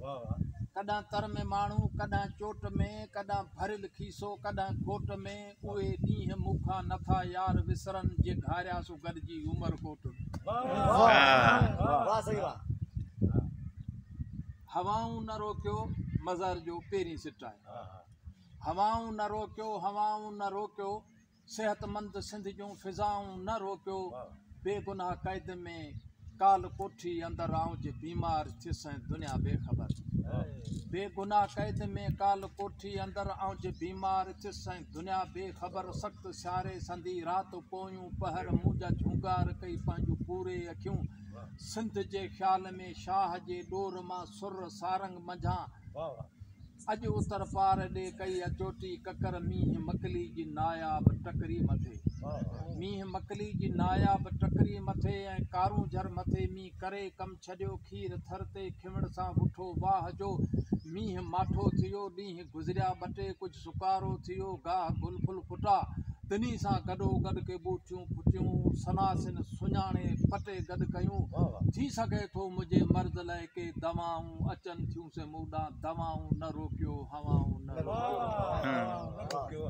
ڪڏهن تر ۾ ماڻهو، ڪڏهن چوٽ ۾، ڪڏهن ڀريل کيسو، ڪڏهن کوٽ ۾، اهي ڏينهن مون کان نٿا يار وسرن، جي گهارياسون گڏجي عمر ڪوٽ ۾. هوائون نه روڪيو مظهر جو پهرين سٽ آهي. هوائون نه روڪيو، هوائون نه روڪيو، صحتمند سنڌ جون فضائون نه روڪيو، بيگناهه قيد ۾ ڪال ڪوٺي اندر آئون جي بيمار ٿيس ۽ دنيا بي خبر. بيگناهه قيد ۾ ڪال ڪوٺي اندر آئون جي بيمار ٿيس ۽ دنيا بي خبر. سخت سياري سندي رات پويون پهر مون جا جهونگار ڪئي پنهنجون پوري اکيون سنڌ جي خيال ۾ شاهه جي ڏور مان سر سارنگ منجهان اڄ اتر پار ڏي ڪئي اچوٽي ڪڪر مينهن مڪلي جي ناياب ٽڪري مٿي مينهن مڪلي جي ناياب ٽڪري مٿي ۽ ڪارونجهر مٿي مينهن ڪري ڪم ڇڏيو کير ٿر تي کنوڻ سان وٺو واهه جو مينهن ماٺو ٿيو ڏينهن گذريا ٻه ٽي ڪجهه سڪارو ٿيو گاهه گل ڦل ڦٽا تنهي سان گڏو گڏ ڪي ٻوٽيون ڦٽيون سناسن سڃاڻي پٽي گڏ ڪيون ٿي سگهي ٿو منهنجي مرض لئه ڪي دوائون اچن ٿيون سي مون ڏانهن دوائون نه روڪيو هوائون نه روڪيو.